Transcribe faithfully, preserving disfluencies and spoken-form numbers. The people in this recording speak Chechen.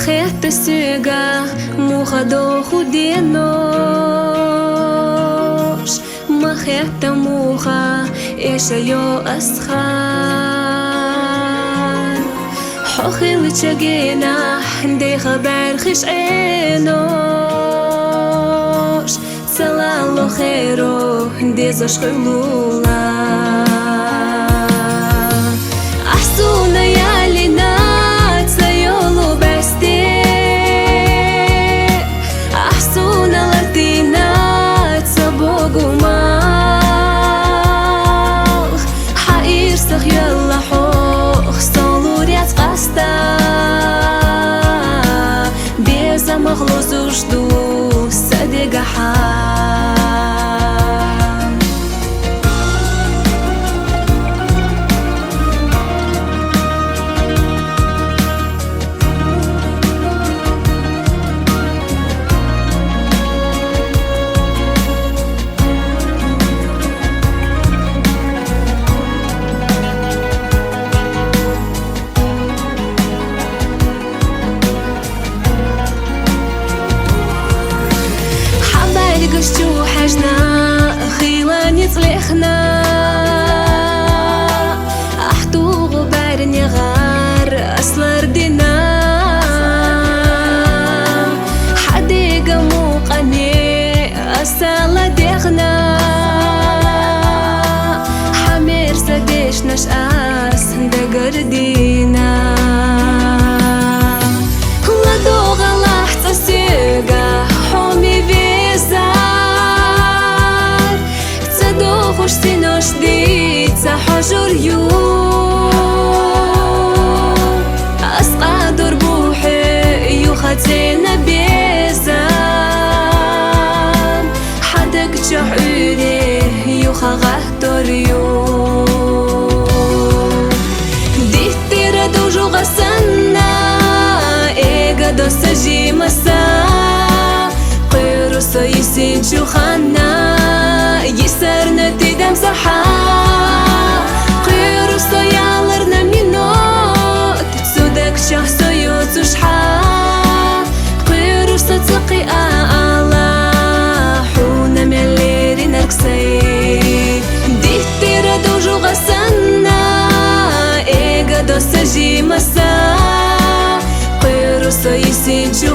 Хетта соьга муха доху денош, ма хетта муха эшайо ас хар. Хьо хилча генахь деха баьрхиш Ӏенош, ца лало херо дезаш хуьлула. Ахь суна ялина ца йолу баьсте, ахь суна латина ца богу малх. Хьан ирсах йолла хьох сон лур яц къаста, безамах лозуш ду сан дегахьа. Хьан бӀаьргаш чу хьаьжна, хила ницкъ лехна, ахь тугӀу бӀаьрнегӀар ас лардина. Хьан дега мукъане аса ладегӀна, хьан мерса дешнаш ас дагардина. ЛадогӀалахь цкъа соьга хьо ма везар, ца дохуш синош дийца хьожур ю. Ас къадор бу хьоьга юха цӀена безам, хьан даг чохь Ӏуьйре юха гӀаттор ю. Диттира ду жугӀа санна, эгадо сан жимаса, кхуьру со йисинчу ханна, йисарна тидам сахьа. Кхуьру со яларна минот, цу даг чохь со йоцуш хьа. Кхуьру со цӀа кхиа ала, хьуна мел леринарг сай. Диттира ду жугӀа санна, эгадо сан жимаса, кхуьру со йисинчу